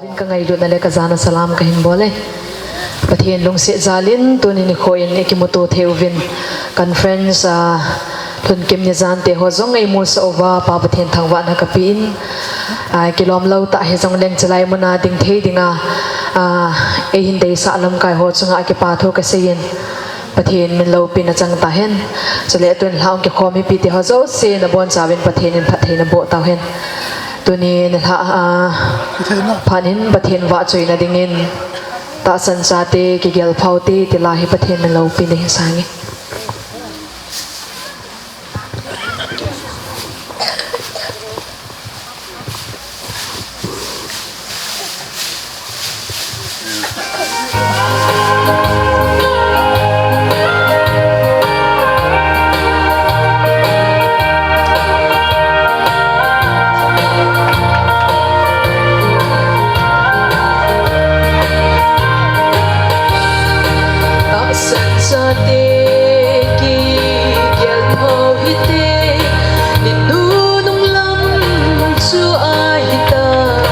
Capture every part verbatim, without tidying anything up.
Ka ngailutna le ka jana salam ka hin bol e. Pathen lungset jal in tuni nikho in i kimuto thei uvin conference, ah, lhunkim ni jan te ho jong ei musah uva Pa Pathen thangvahna ka pe in, ah, kilom lou tah hijongleng chulai muna ding thei dinga, ah, ei hin deisah lamkai ho chunga kipathu ka sei in, Pathen min loupina chang tahen. Chule tun lha hung kikhom mipi te ho jouse nabonchauvin Pathen in phattheina boh tauhen. Tuni nilhah, ah, phat in Pathen vahchoina dingin tahsan chate, kigel phaote, ti la hi Pathen min loupina hin sangin. Tahsan chate kigel phaote, ninu nunglam chu ahitai.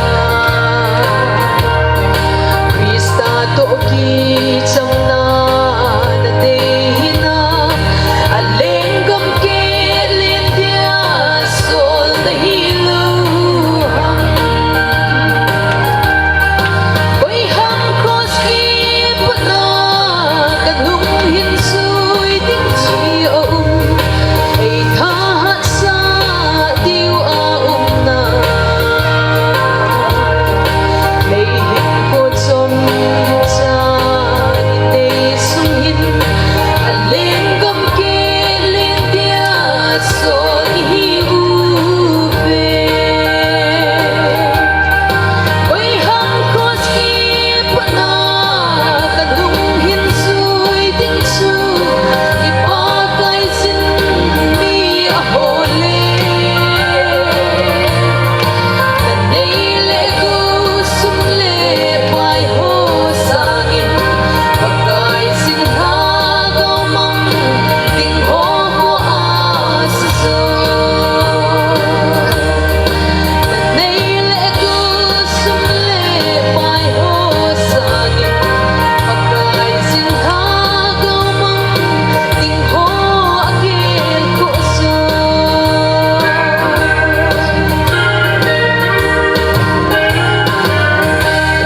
Christa toh kichamna nadei hinam, alenggam kelen dia sol nahi lou ham. Koi ham cross kipatna kanung hin jui ding chi aum, ei thahat sah diu aum na. Lei hinkho chomcha inei sung hin, alenggam kelen dia sol ihi uve. Koi ham cross kipatna kanung hin jui ding chu, i Pakai sin mi aho le. Nanei le gou sum le pai ho sangin, Pakai sin lhagao mang ding ho ho asa jo. Nanei le gou sum le pai ho sangin, Pakai sin lhagao mang ding ho agelkhoh jo.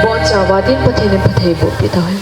Bonchauva din Pathen in phatthei boh pi tauhen.